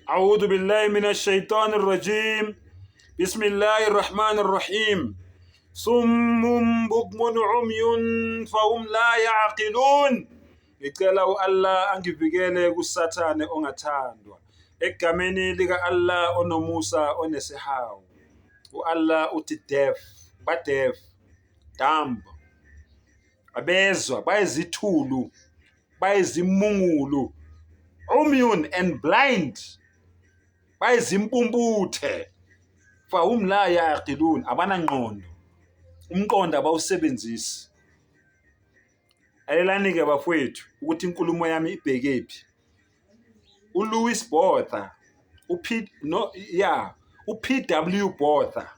A'udhu billahi minash shaitani rajim. Bismillahir Rahmanir Rahim. Summun bukmun umyun fahum la ya'qilun. Ngicela u-Allah angivikele kuSathane ongathandwa. Egameni lika-Allah onomusa onesihawu. U-Allah uthi deaf, ba deaf, dumb. Abezwa bayizithulu, bayizimungulu. Umyun and blind. Bayizimpumputhe. Fahum la yaqilun, abanangqondo. Umqondo abawusebenzisi. Lalelani-ke bafowethu ukuthi inkulumo yami ibhekephi. ULouis Botha, uP no yeah, uPW Botha.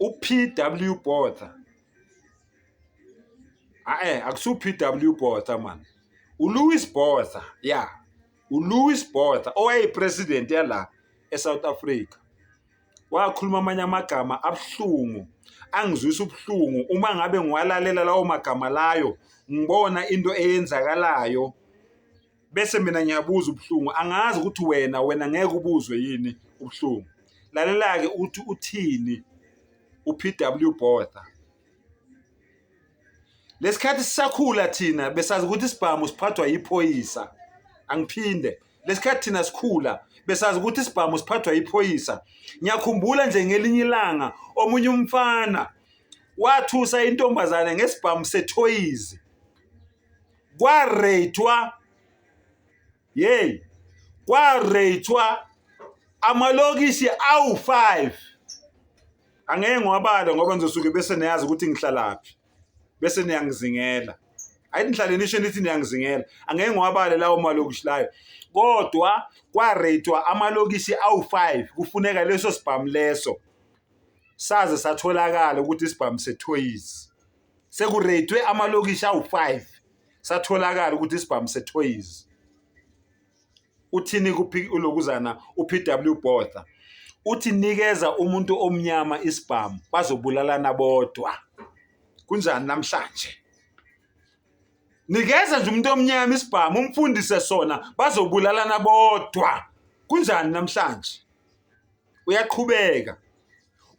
UPW Botha. Ae, akusu PW Botha man. ULouis Botha, yeah. ULouis Botha owayeyipresident yala eSouth Africa. Wakhuluma amanye amagama abuhlungu angizwisa ubuhlungu uma ngabe ngiwalalela lawo magama layo ngibona into eyenzakalayo bese mina ngiyabuza ubuhlungu angazi ukuthi wena wena ngeke ubuzwe yini ubuhlungu. Lalela-ke ukuthi uthini uPW Botha. Lesikhathi sisakhula thina besazi ukuthi isibhamu siphathwa yiphoyisa. Angiphinde. Lesikhathi thina sikhula besazi ukuthi isibhamu siphathwa yiphoyisa. Ngiyakhumbula nje ngelinye ilanga omunye umfana wathusa intombazane ngesibhamu sethoyizi. Kwareythwa yey kwareythwa amalokishi awu-5. Angeke ngiwabale ngoba nizosuke bese niyazi ukuthi ngihlalaphi bese niyangizingela. Ayithi nihlale nisho nithi niyangizingela. Angeke ngiwabale lawo malokishi layo. Kodwa kwareythwa amalokishi awu-5 kufuneka leso sibhamu leso. Saze satholakala ukuthi isibhamu sethoyizi. Sekureythwe amalokishi awu-5 satholakala ukuthi isibhamu sethoyizi. Uthini ulokuzana uPW Botha? Uthi nikeza umuntu omnyama isibhamu bazobulalana bodwa. Kunjani namhlanje? Nikeza nje umuntu omnyama isibhamu umfundise sona bazobulalana bodwa. Kunjani namhlanje? Uyaqhubeka.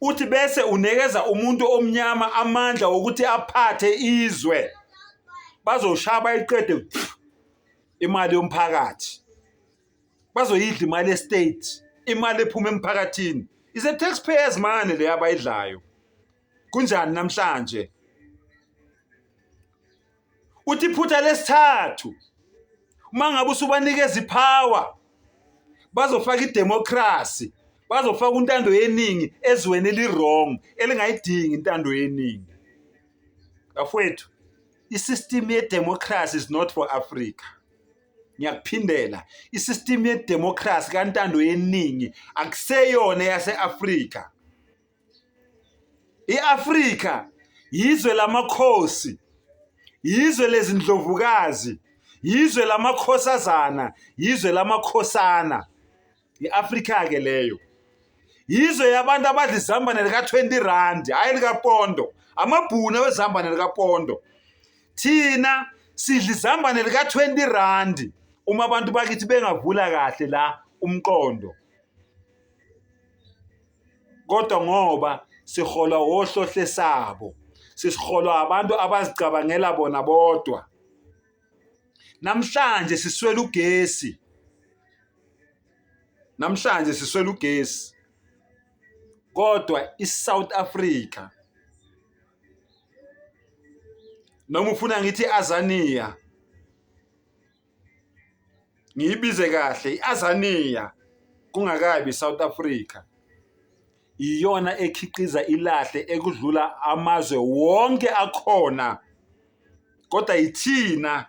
Uthi bese unikeza umuntu omnyama amandla wokuthi aphathe izwe. Bazoshaya bayiqede imali yomphakathi. Bazoyidla imali ye-state, imali ephuma emphakathini. Is a taxpayers money le abayidlayo. Kunjani namhlanje? Uthi iphutha lesithathu uma ngabe usubanikeza ipower bazofaka idemocracy, bazofaka untando yeningi ezweni eli-wrong elingayidingi intando yeningi. Bafowethu, i-system ye-democracy is not for Africa. Ngiyakuphindela, i-system ye-democracy kantando yeningi akuseyona yase-Afrika. I-Afrika yizwe lamakhosi, yizwe lezindlovukazi, yizwe lamakhosazana, yizwe lamakhosana. I-Afrika-ke leyo. Yizwe yabantu abadla izambane lika-20 rand, hhayi likapondo. Amabhunu awezambane likapondo. Thina sidla izambane lika-20 rand uma abantu bakithi bengavula kahle la umqondo. Kodwa ngoba siholwa wohlohle sabo, sisiholwa abantu abazicabangela bona bodwa. Namhlanje siswele ugesi. Namhlanje siswele ugesi. Kodwa iSouth Africa noma ufuna ngithi iAzania ngiyibize kahle iAzania kungakabi South Africa iyona ekhiqiza ilahle ekudlula amazwe wonke akhona kodwa yithina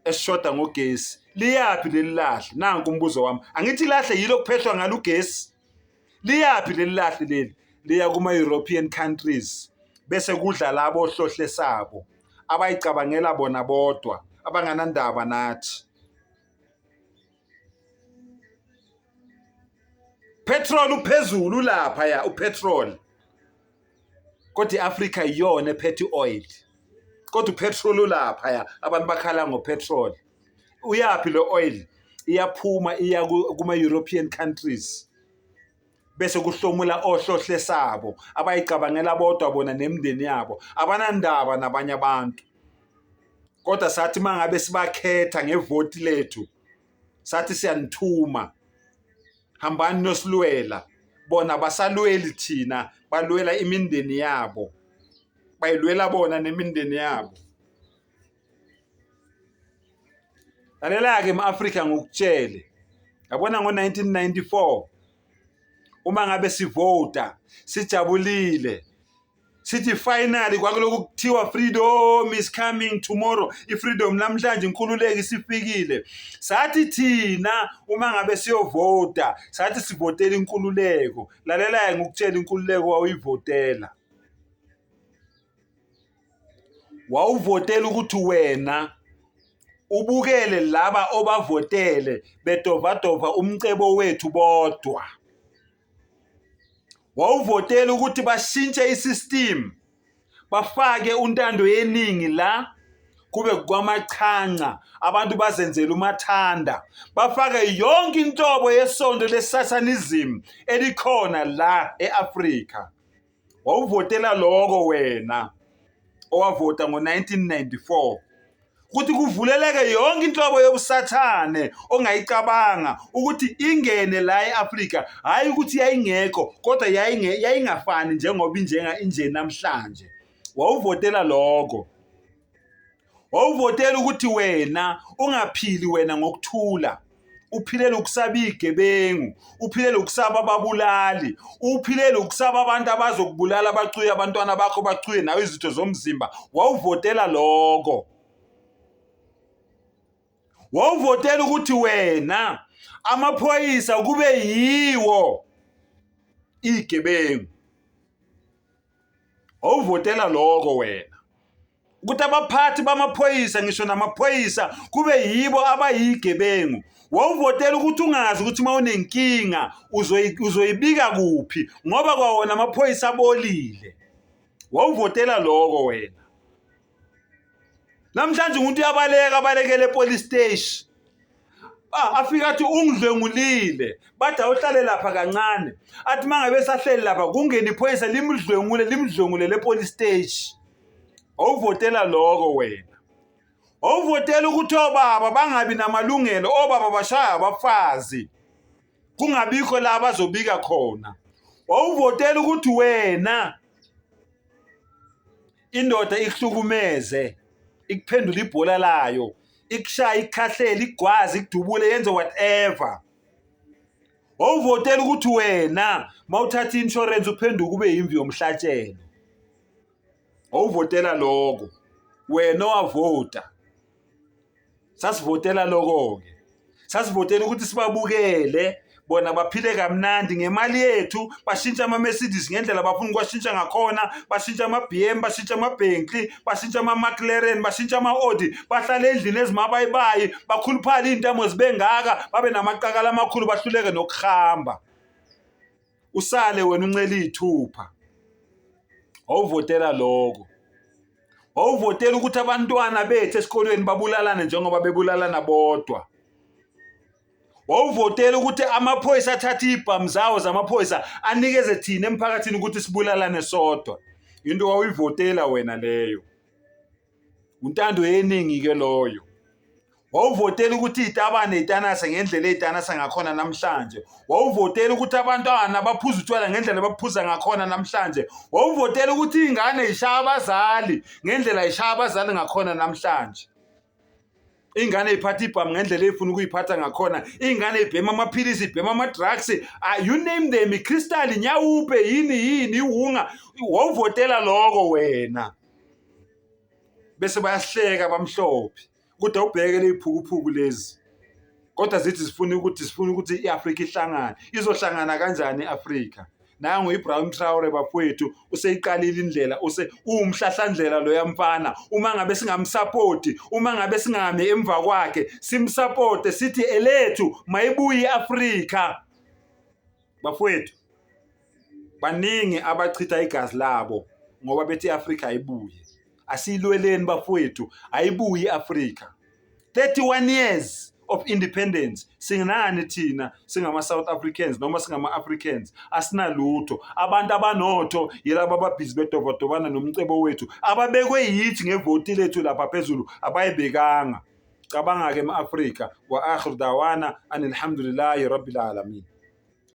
esishoda ngogesi. Liyaphi leli lahle? Nanku umbuzo wami. Angithi ilahle yilo kuphehlwa ngalo ugesi? Liyaphi leli lahle leli? Liya kuma-European countries bese kudla labo hlohle sabo abayicabangela bona bodwa abanganandaba nathi. Petrol uphezulu lapha ya upetrol. Kodwa i-Afrika iyona ephethe i-oil. Kodwa upetrol ulapha ya abantu bakhala ngopetrol. Uyaphi lo oil? Iyaphuma iya kuma-European countries bese kuhlomula ohlohle sabo abayicabangela bodwa bona nemindeni yabo, abanandaba nabanye abantu. Kodwa sathi mangabe sibakhetha ngevoti lethu, sathi siyanithuma, hambani nosilwela. Bona basalweli thina, balwela imindeni yabo, bayilwela bona nemindeni yabo. Lalela-ke ma-Afrika ngikutshele, yabona ngo-1994 uma ngabe sivota sijabulile sithi finally kwakuloku kuthiwa freedom is coming tomorrow, i-freedom namhlanje, inkululeko isifikile. Sathi thina uma ngabe siyovota sathi sivotela inkululeko. Lalela-ke ngikutshele, inkululeko wawuyivotela, wawuvotela ukuthi wena ubukele laba obavotele bedovadova umcebo wethu bodwa. Wawuvotela ukuthi bashintshe i-system, bafake untando yeningi la, kube kwamachanca, abantu bazenzele umathanda, bafake yonke inhlobo yesonto le-satanism elikhona la e-Afrika. Wawuvotela loko wena owavota ngo-1994 ukuthi kuvuleleke yonke inhlobo yobusathane ongayicabanga ukuthi ingene la e-Afrika. Hhayi ukuthi yayingekho, kodwa yayingafani njengoba injenga inje namhlanje. Wawuvotela loko. Wawuvotela ukuthi wena ungaphili wena ngokuthula, uphilele ukusaba iy'gebengu, uphilele ukusaba ababulali, uphilele ukusaba abantu abazokubulala, bacuye abantwana bakho, bacuye nawe izitho zomzimba. Wawuvotela loko. Wawuvotela ukuthi wena amaphoyisa kube yiwo iy'gebengu. Wawuvotela loko wena, ukuthi abaphathi bamaphoyisa ngisho namaphoyisa kube yibo abayigebengu. Wawuvotela ukuthi ungazi ukuthi uma unenkinga uzoyibika kuphi, ngoba kwawona amaphoyisa abolile. Wawuvotela loko wena. Namhlanje umuntu uyabaleka, abalekele epolice station, afike athi ungidlwengulile, bathi awuhlale lapha kancane, athi uma ngabe esahleli lapha kungene iphoyisa limdlwengule, limdlwengulele epolice station. Wawuvotela loko wena. Wawuvotela ukuthi obaba bangabi namalungelo, obaba bashaya abafazi, kungabikho la abazobika khona. Wawuvotela ukuthi wena indoda ikuhlukumeze, ikuphendule ibhola layo, ikushaye, ikukhahlele, ikugwaze, ikudubule, yenze whatever. Wawuvotela ukuthi wena mawuthatha i-insurance uphenduke ube yimvu yomhlatshelo. Wawuvotela lokho wena owavota. Sasivotela lokho-ke, sasivotela ukuthi sibabukele bona baphile kamnandi ngemali yethu, bashintshe ama-Mercedes ngendlela bafuna ukuwashintsha ngakhona, bashintshe ama-BM, bashintshe ama-Bentley, bashintshe ama-McLaren, bashintshe ama-Audi, bahlale endlini ezimabayibayi, bakhuluphale iy'ntamo zibe ngaka, babe namaqakala amakhulu, bahluleke nokuhamba, usale wena uncela iy'thupha. Wawuvotela lokho. Wawuvotela ukuthi abantwana bethu esikolweni babulalane njengoba bebulalana bodwa. Wawuvotela ukuthi amaphoyisa athathe iy'bhamu zawo zamaphoyisa anikeze thina emphakathini ukuthi sibulalane sodwa. Into wawuyivotela wena leyo. Untando yeningi-ke loyo. Wawuvotela ukuthi iy'tabane y'tanase ngendlela ey'tanasa ngakhona namhlanje. Wawuvotela ukuthi abantwana baphuze utshwala ngendlela abaphuza ngakhona namhlanje. Wawuvotela ukuthi iy'ngane y'shaya abazali ngendlela y'shaya abazali ngakhona namhlanje. Iy'ngane y'phatha ibhamu ngendlela ey'funa ukuyiphatha ngakhona. Iy'ngane y'bhema amaphilisi, y'bhema ama-drugs, you name them, i-crystal, inyawupe, yini yini, iwunga. Wawuvotela loko wena. Bese bayahleka abamhlophe kodwa ubheke leziphukuphuku lezi, kodwa zithi zifuna ukuthi i-Afrika ihlangane. Izohlangana kanjani i-Afrika? Nangu Ibrahim Traore bafowethu, useyiqalile indlela, use uwumhlahlandlela loya mfana. Uma ngabe singamsapoti, uma ngabe singami emva kwakhe simsapote, sithi elethu mayibuye i-Afrika bafowethu. Baningi abachitha igazi labo ngoba bethi i-Afrika ayibuye. Asiyilweleni bafowethu, ayibuye i-Afrika. 31 years. of independence. Sinani thina singama-South Africans noma singama-Africans? Asinalutho. Abantu abanotho yilaba ababhizi bedobadobana nomcebo wethu ababekwe yithi ngevoti lethu lapha phezulu, abayibekanga. Cabanga-ke, ma-Afrika. Wa akhiru dawana anilhamdulillahi rabbil alamin.